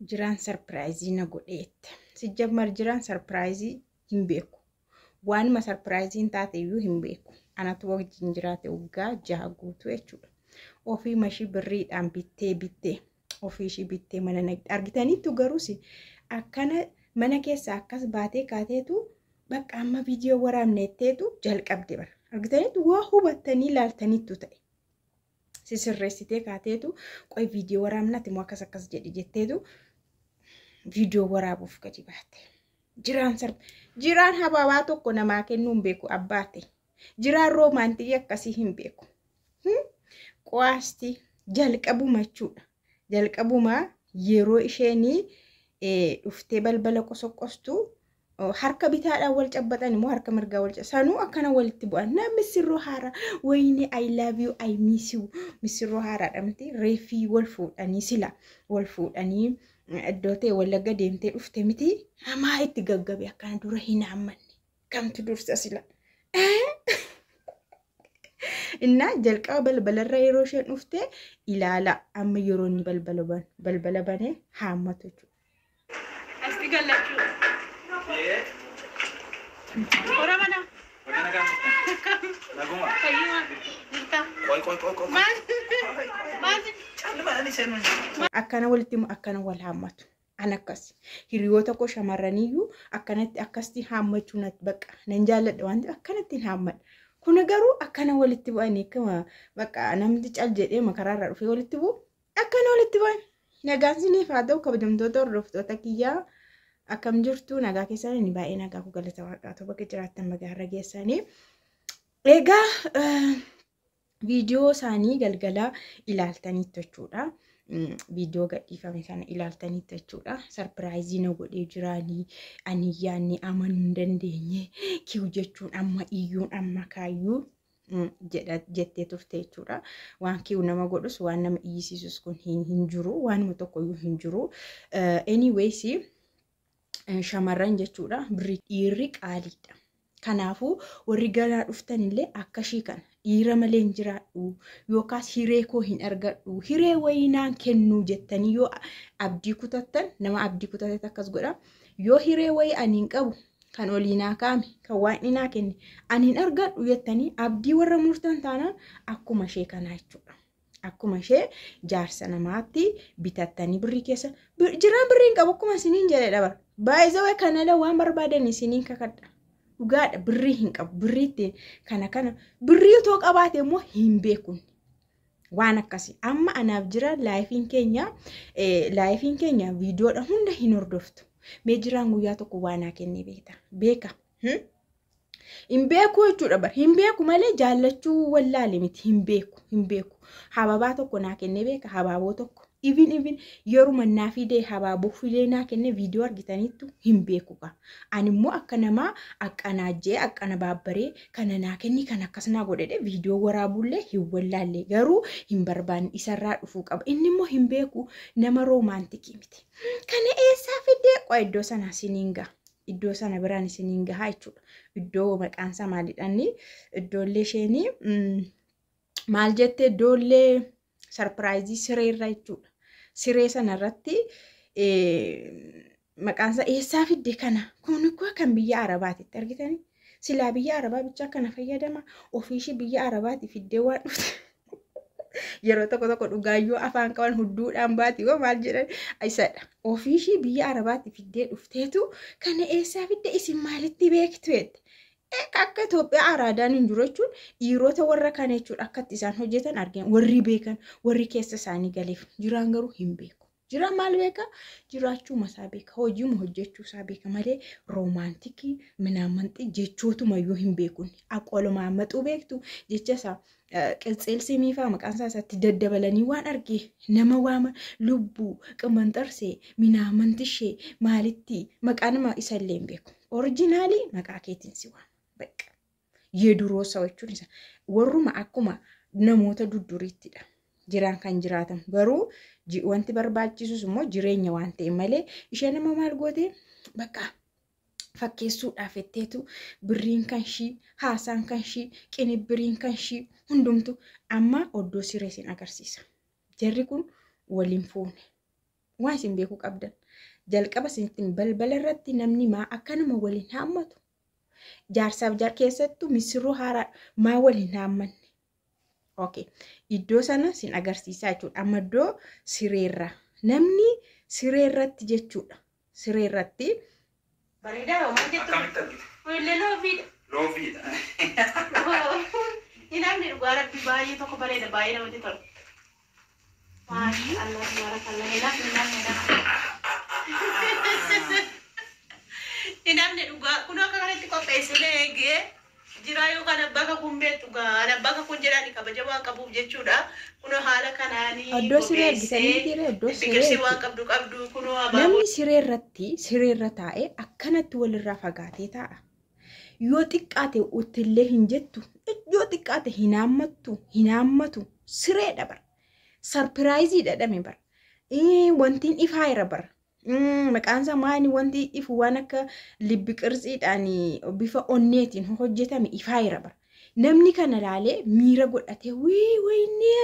Jiraan surprise na godheette. Sijjammar jiraan surprise hin beeku. Waanuma surpriseiin taate iyyuu hin beeku. Anatu wajjin jiraate waggaa 6 guutuu jechuudha. Ofii mashii birriidhaan bittee bittee ofii ishii bittee mana naqxe. Argitaniittu garuus akkana mana keessa akkas baatee kaateetu bakka amma viidiyoo waraabneetteetu jalqabde bara. Argitaniittu waa hubattanii ilaaltaniittu ta'e. Sisirreessitee kaateetu qoy viidiyoo waraabnati immoo akkas akkas jedhi jetteetu viidiyoo waraabuuf gadi baate. Jiraan sarba jiraan habaabaa tokko namaa kennuu hin beeku abbaate. Jiraan romantic akkasii hin beeku. Qo'aasti jalqabuma jechuudha. Jalqabuma yeroo isheen dhuftee balbala qosoqqostu harka bitaadhaan wal cabbaxan immoo harka mirgaa wal sanuu akkana walitti bu'an. Na misirroo haaraa, wayne, I love you, I miss you. Misirroo haaraadha miti, reefii wal fuudhanii, sila wal fuudhanii iddoo ta'e Wallagga deemtee dhufte miti, hamaa itti gaggabe akkana dura hin hammanne kamtu dursa sila. Innaa jalqaba balbalarra yeroo isheen dhufte ilaala, amma yeroo inni balbala banu balbala banee haammatu jechuudha. Asti gallachuu. Hora mana. Naguma. Fayyuma. Jirta. Qoy, qoy, qoy, qoy. Maal? Maal? Caalli maal seenuun? Akkana walitti akkana wal haammatu. An akkas hiriyoota koo shamarraniyyuu akkanatti akkasitti haammachuu natti bakka nan jaalladha waan ta'eef akkanatti hin haammadha. Kun garuu akkana walitti bu'anii akkuma bakka namni cal jedhee makaraarraa dhufee walitti bu'u akkana walitti bu'an. Nagaan isiniif haa ta'u, kabajamtoota hordoftoota kiyyaa, akkam jirtu? Nagaa keessan? Inni baay'ee nagaa koo, galata Waaqaa ta'u, bakka jiraattan magaarra geessanii. Egaa viidiyoo isaanii galgala ilaaltaniitu jechuudha. Viidiyoo gadhiifame sana ilaaltaniitu jechuudha. Surprise na godhee jiraanii ani yaadne amanuu hin dandeenye kiw jechuun amma iyyuun amma kaayyuu jedha jettee turte jechuudha. Waan kiw nama godhus waan nama iyyisiisus kun hin jiru, waanuma tokkoyyuu hin jiru. Anyways, shamarran jechuudha, birrii dhiirri qaaliidha. Kanaafuu warri ganaa dhuftanillee akka ishii kana dhiira malee hin jiraadhu yookaas hiree koo hin argadhu, hiree wayii naan kennuu jettanii yoo abdii kutattan, nama abdii kutatetti akkas godha. Yoo hiree wayii ani hin qabu, kan olii naa kaa'ame, kan waan naa kenne ani hin argadhu jettanii abdii warra murtan taanaan akkuma ishee kanaa jechuudha. Akkuma ishee jaarsa namaatti bitattanii birrii keessa jiraan birrii hin qabu akkuma isiniin jedhe dabara. Baay'ee kanala waan barbaadan isiniin kakadha. Dhugaadha, birrii hin qabu, birrii ittiin kana kana birrii otoo qabaate immoo hin beeku. Waan akkasii amma anaaf jira lifeiin keenya viidiyoodha hunda hin hordoftu. Mee jiraan guyyaa tokko waan naa kennee beekta beeka. Hin beeku jechuudha bara, hin beeku malee jaallachuu wallaale miti, hin beeku, hin beeku. Hababaa tokko naa kennee beeka? Habaaboo tokko even yeruma naa fidee, habaaboo fidee naa kennee viidiyoo argitaniittu? Hin beeku kaa. Ani immoo akka namaa akkanaajjee akkana baabbaree kana naa kenni, kan akkas naa godhedhe viidiyoo waraabullee hin wallaalle, garuu hin barbaanne, isarraa dhufuu qaba. Inni immoo hin beeku, nama romantic miti. Kana eessaa fidee? Qo'a iddoo sanaa siniin gaha. Iddoo sana biraan isiniin gahaa jechuudha. Iddoo maqaan isaa maalidhaani? Iddoollee isheenii maal jettee, iddoollee surprise sireerra jechuudha. Siree sanarratti maqaan isaa eessaa fidde kana? Kun koo kan biyya Arabaatitti argitanii? Silaa biyya Arabaa bichaa kana fayyadama, ofiishii biyya Arabaati fiddee waan dhufte. Yeroo tokko tokko dhugaayyoo afaan qaban hudduudhaan baati yoo maal jedhan isadha. Ofiishii biyya Arabaatti fiddee dhufteetu kana eessaa fidde, isin maalitti beektu jette. Akka Itoophiyaa araadaan hin jiru jechuun dhiirota warra kana jechuudha, akkatti isaan hojjetan argina. Warri beekan, warri keessa isaanii galeef, jiraan garuu hin beeku. Jiraan maal beeka? Jiraachuu isaa beeka. Hojiima hojjechuu isaa beeka malee romantic minaamanxii jechootumayyuu hin beeku. Aqolumaan maxuu beektu jecha isaa qilxeelsii miifaa maqaan isaa isaatti daddabalanii waan arge nama waama, lubbuu qimanxarsee minaamantishee maalitti maqaa nama isallee hin beeku. Original maqaa keetiin si waama. Bakka የድሮ ሰው jechuun isa warruma akkuma namoota dudduriittidha. Jiraan kan jiraatan garuu wanti barbaachisus immoo jireenya waan ta'e malee ishee nama maal goote, bakka fakkeessuudhaaf jetteetu birriin kan shii, haasaan kan shii, qinibbiriin kan shii, hundumtu amma oddoo siree isin agarsiisa. Jarri kun waliin fuune. Waan isin beekuu qabdan. Jalqaba isinitti balbala irratti namni maa akkanuma waliin haammatu. Jaarsaaf jaar keessattuu misirroo haaraa maa waliin haammanne. Okay. Iddoo sana sin agarsiisaa jechuudha. Amma iddoo sireerra. Namni sireerratti jechuudha. Sireerratti. Bareedaa maal jettu? Akkamitti argite? Illee loofiidha. Loofiidha. Namni dhugaa rabbi baay'ee tokko bareeda baay'ee namatti tola. Maashaallah tabarakallah. Namni namni namni. Namni dhugaa kun akka kanatti qopheessinee eegee jira yookaan abbaa kakuun beektu gaa abbaa kakuun jedhaan kabaja waan qabuuf jechuudha. Kun haala kanaanii Iddoo siree argitanii jira iddoo siree. biqilsi waan qabdu qabdu kunoo abaaboo Namni sireerratti sireerra taa'ee akkanatti walirraa fagaatee taa'a. Yoo xiqqaate uttillee hin jettu, yoo xiqqaate hin haammattu, hin haammatu sireedha bara. Sarpiraayizii dhadhame bara. Wantiin ifaayira bara. Maqaan isaa maali wanti ifu waan akka libbi qirtsiidhaan bifa onneetiin hojjetame ifaayira bara. Namni kana laalee miira godhatee wii waynee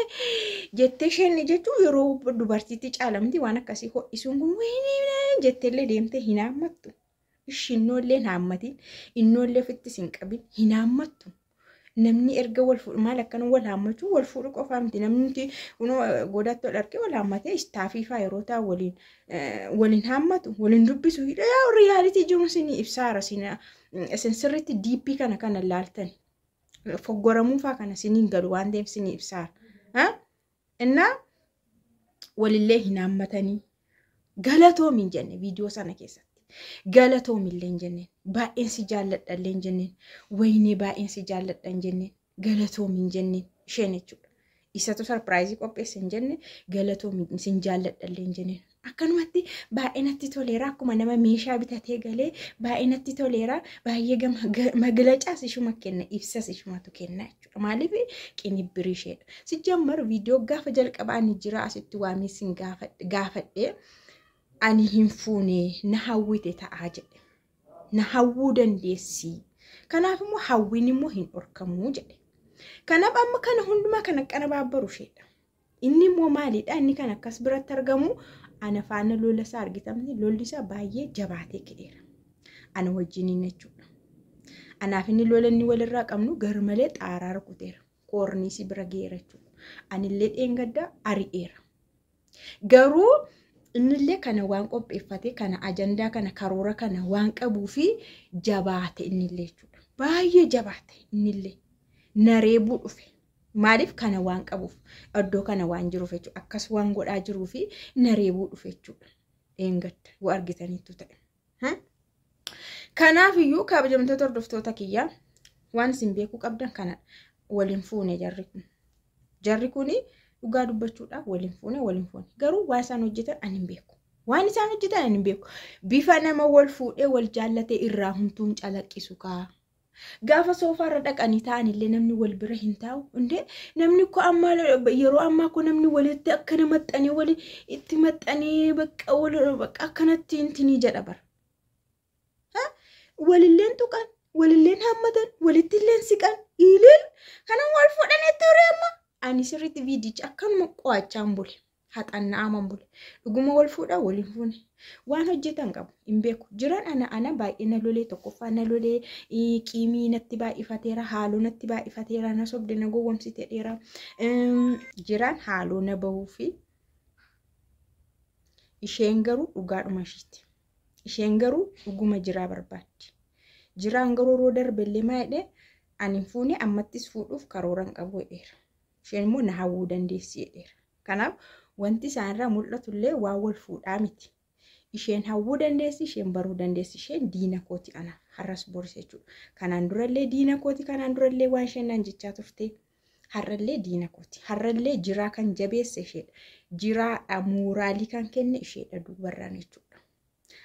jettee isheen jechuun yeroo dubartiitti caalamti waan akkasii ho'isuun kun waynee jetteellee deemtee hin haammattu. Ishiinnoollee hin haammatin, innoollee ofittis hin qabin, hin haammattu. Namni erga wal fuudhu maal akkana wal haammachuu wal fuudhu qofaa miti. Namni nuti godatti wal argee wal haammatee istaafii fa'aa yeroo ta'an waliin waliin haammatu, waliin dubbisu. Riyaalitii jiru isin ibsaara isin sirriitti diippii kana kana laaltani. Foggoramuu fa'aa kana isiniin galu waan ta'eef isinii ibsaara. Innaa walillee hin haammatanii galatoomi hin jenne viidiyoo sana keessatti. Galatoomi illee hin jenneen. Baay'een si jaalladha illee hin jenneen. Waynee baay'een si jaalladha hin jenneen. Galatoomi hin jenneen isheen jechuudha. Isatu sarpiraayizii qopheesse hin jenne galatoomi sin jaalladha illee hin jenneen. Akkanumatti baay'ee natti toleera akkuma nama meeshaa bitatee galee baay'ee natti toleera baay'ee magalacaas ishuma kenna ibsas ishumatu kenna jechuudha. Maaliif qinibbirii isheedha. Si jammar viidiyoo gaafa jalqabaa ani jira asitti waamee sin gaafadhee ani hin fuune na hawwite ta'aa jedhe. Na hawwuu dandeessi. Kanaaf immoo hawwiin immoo hin dhorkamuu jedhe. Kanaaf amma kana hundumaa kan akkana baabbaru isheedha. Inni immoo maalidha? Inni kan akkas biratti argamu ana faana lola isaa argitamni lolli isaa baay'ee jabaatee ka'eera. Ana wajjiniin jechuudha. Anaaf inni lola inni walirraa qabnu garmalee xaaraa rukuteera. Koorniisii bira ga'eera jechuudha. Anillee dheengaddaa ari'eera. Garuu innillee kana waan qopheeffate kana ajandaa kana karoora kana waan qabuu fi jabaate innillee jechuudha. Baay'ee jabaate innillee nareebuu dhufe. Maaliif kana waan qabuuf iddoo kana waan jiruuf jechuudha. Akkas waan godhaa jiruu fi nareebuu dhufe jechuudha. Dheengadda yoo argitaniittu ta'e. Kanaaf iyyuu kabajamtoota hordoftoota kiyyaa waan isin beekuu qabdan kana waliin fuune jarri kun. Jarri kuni dhugaa dubbachuudhaaf waliin fuune waliin fuune. Garuu waan isaan hojjetan ani hin beeku. Waan isaan hojjetan ani hin beeku. Bifa nama wal fuudhee wal jaallatee irraa humtuun calaqqisu kaa. Gaafa soofaarra dhaqanii taa'anillee namni wal bira hin taa'u. Indee namni ko amma yeroo ammaa ko namni walitti akkana maxxanee wali itti maxxanee bakka wal bakka akkanatti intinii jedha bara. Walilleen tuqan, walilleen hammatan, walittilleen siqan, ilil kana wal fuudhanii ture amma. Ani sirriitti viidicha akkanuma qo'achaan bule. Haxanna'aman bule. Dhuguma wal fuudhaa waliin fuune. Waan hojjetan qabu hin beeku. Jiran ana ana baay'ee na lolee tokkoffaa na lolee qiimii natti baay'ifateera haaloo natti baay'ifateera na sobde na gowwomsite dheera. Jiran haaloo na bahuu fi isheen garuu dhugaadhuma ishiiti. Isheen garuu dhuguma jiraa barbaaddi. Jiraan garuu yeroo darbellee maa jedhee ani hin fuune ammattis fuudhuuf karoora hin qabu jedheera. Isheen immoo na hawwuu dandeessi jedheera. Kanaaf wanti isaanirraa mul'atu illee waan wal fuudhaa miti. Isheen hawwuu dandeessi, isheen baruu dandeessi, isheen diina kooti anaaf har'as boris jechuudha. Kanaan durallee diina kooti, kanaan durallee waan isheen naan jechaa turte har'allee diina kooti. Har'allee jiraa kan jabeesse isheedha. Jiraadha mooraalii kan kenne isheedha duubarraan jechuudha.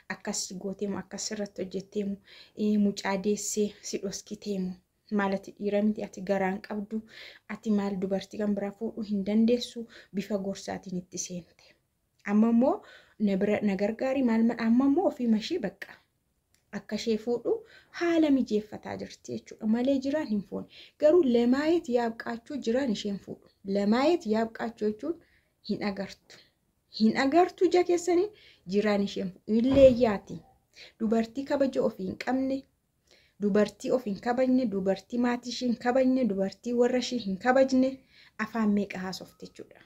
Akkas gooteemu, akkas irratti hojjetteemu, mucaa deessee si dhoskiteemu. Maal ati dhiira miti ati garaan qabdu ati maal dubartii kan biraa fuudhuu hin dandeessu bifa gorsaatiin itti seente. Amma immoo na bira na gargaari maal maal amma immoo ofii mashii bakka akka ishee fuudhu haala mijeeffataa jirti jechuudha. Malee jiraan hin fuune. Garuu lamaayet yaabqaachuu jiraan isheen fuudhu. Lamaayet yaabqaachuu jechuun hin agartu. Hin agartu ija keessanii jiraan isheen illeeyyaati. Dubartii kabaja ofii hin qabne, dubartii of hin kabajne, dubartii maatii ishee hin kabajne, dubartii warra ishee hin kabajne afaan meeqa haasofte jechuudha.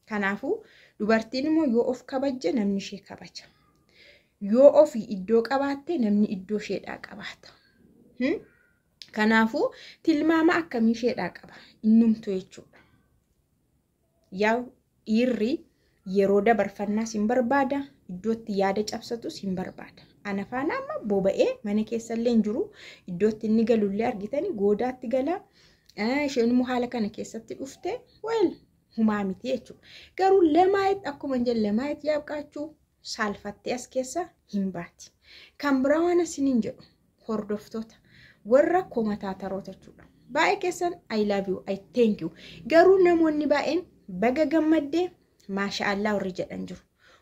Kanaafuu dubartiin immoo yoo of kabajje namni ishee kabaja. Yoo ofii iddoo qabaatte namni iddoo isheedhaa qabaata. Kanaafuu tilmaama akkamii isheedhaa qaba innumtu jechuudha. Yaa dhiirri yeroo dabarfannaas hin barbaada, iddootti yaada cabsatus hin barbaada. Ana faana amma boba'ee mana keessallee hin jiru, iddootti inni galullee argitanii goodaatti gala. Isheen immoo haala kana keessatti dhufte well humaa miti jechuudha. Garuu lamaayit akkuma hin jenne lamaayit yaabqaachuu saalfattee as keessa hin baati. Kan biraa waan isiniin jedhu hordoftoota warra komataataroota jechuudha. Baay'ee keessan I love you, I thank you. Garuu namoonni baay'een baga gammaddee maasha Allah warri jedhan jiru.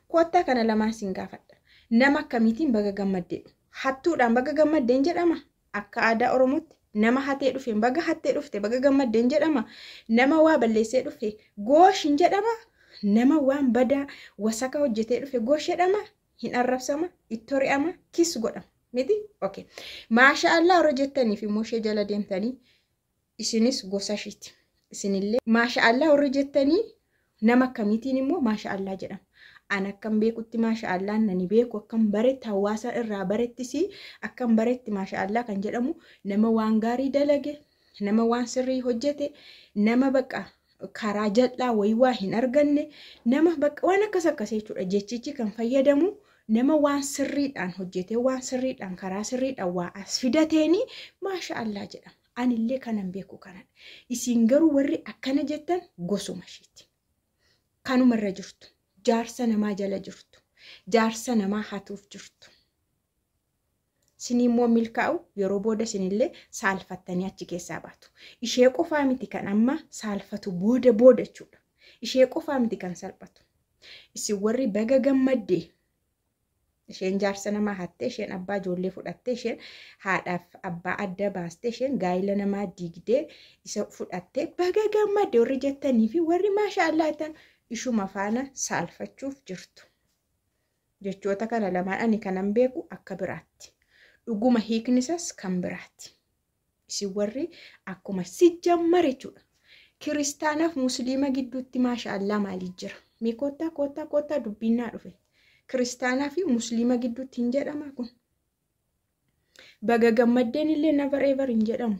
Kottaa kana lamaan sin gaafadha. Nama akkamiitiin baga gammaddee? Hattuudhaan baga gammaddeen jedhama. Akka aadaa Oromootti nama hatee dhufe baga hattee dhufte baga gammaddeen jedhama. Nama waa balleessee dhufe goosh hin jedhama. Nama waan badaa wasaka hojjetee dhufe goosh jedhama. Hin arrabsama, itti hori'ama, kis godhama. Miti? Okay. Maasha Allah warra jettaniif immoo ishee jala deemtanii isinis gosa ishiiti. Isinillee maasha Allah warra jettanii nama akkamiitiin immoo maasha Allah jedhama. An akkam beekutti maasha Allah nani beeku akkam baretti hawaasa irraa barettis akkam baretti maasha Allah kan jedhamu nama waan gaarii dalage, nama waan sirrii hojjete, nama bakka karaa jal'aa wayii waa hin arganne, nama bakka waan akkas akkasii jechuudha. Jechichi kan fayyadamu nama waan sirriidhaan hojjete, waan sirriidhaan karaa sirriidhaan waa as fidateeni maasha Allah jedhama. Anillee kanan beeku kanadha. Isin garuu warri akkana jettan gosuma ishiiti. Kanumarra jirtu. Jaarsa namaa jala jirtu. Jaarsa namaa hatuuf jirtu. Isin immoo milkaa'u yeroo booda isinillee saalfattanii achi keessaa baatu. Ishee qofaa miti kan amma saalfatu booda booda jechuudha. Ishee qofaa miti kan salphatu. Isin warri baga gammaddee isheen jaarsa namaa hatte, isheen abbaa ijoollee fudhatte, isheen haadhaaf abbaa adda baaste, isheen gaa'ila namaa diigdee isa fudhatte baga gammadde warri jettanii fi warri maasha Allah jettan ishuma faana saalfachuuf jirtu. Jechoota kana lamaan ani kanan beeku akka biraatti. Dhuguma hiikni isaas kan biraatti. Isin warri akkuma si jammare jechuudha. Kiristaanaaf musliima gidduutti maasha Allah maaliif jira? Mee kottaa kottaa kottaa dubbiin naa dhufe. Kiristaanaa fi musliima gidduutti hin jedhama kun. Baga gammaddeen illee never ever hin jedhamu.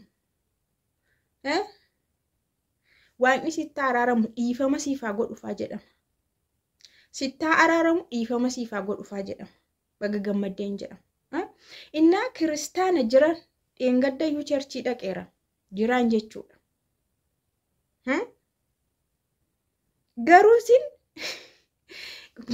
Waaqni sitti araaramu dhiifama siif haa godhufaa jedhama. Sittaa araaramu dhiifama siif haa godhufaa jedhama. Baga gammaddeen jedhama. Innaa kiristaana jiran dheengaddayyuu churchii dhaqeera. Jiraan jechuudha. Garuu isin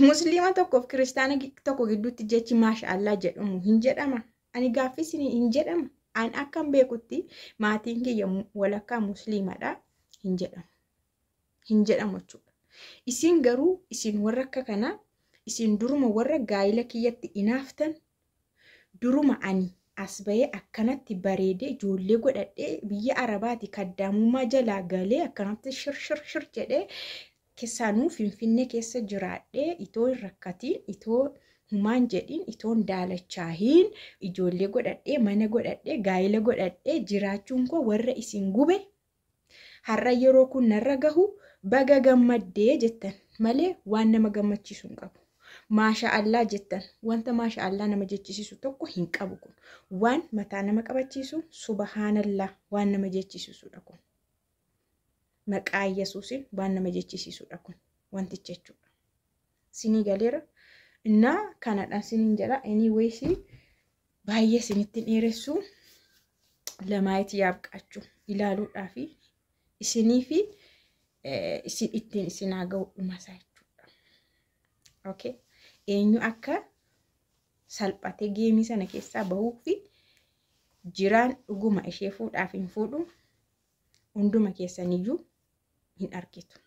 musliima tokkoof kiristaana tokko gidduutti jechi maasha Allah jedhamu hin jedhama. Ani gaaffii isin hin jedhama. An akkan beekutti maatiin kiyya walakkaa musliimadha hin jedhamu. Hin jedhamu jechuudha. Isin garuu isin warra akka kanaa isin duruma warra gaa'ila kiyyatti inaaftan duruma ani as bahee akkanatti bareedee ijoollee godhadhee biyya Arabaati kaddaamummaa jalaa galee akkanatti shir shir shir jedhee keessaanuu Finfinnee keessa jiraadhee itoo hin rakkatiin itoo humaan jedhiin itoo hin daalachaahiin ijoollee godhadhee mana godhadhee gaa'ila godhadhee jiraachuun koo warra isin gube har'a yeroo kun narra gahu baga gammaddee jettan malee waan nama gammachiisu hin qabu. Maasha Allah jettan wanta maasha Allah nama jechisiisu tokko hin qabu kun. Waan mataa nama qabachiisu subhaanallah waan nama jechisiisudha kun. Maqaa Yesuusiin waan nama jechisiisudha kun wanticha jechuudha. Sinii galeera. Innaa kanadha siniin jedha. Anyways baay'ee isinitti dheeressu lamaayiti yaabqaachuu ilaaluudhaa fi isinii fi isin ittiin isin haa ga'u dhumasaa jechuudha. Okay. Eenyu akka salphatee geemii sana keessaa bahuu fi jiraan dhuguma ishee fuudhaaf hin fuudhu hunduma keessaniyyuu hin argitu.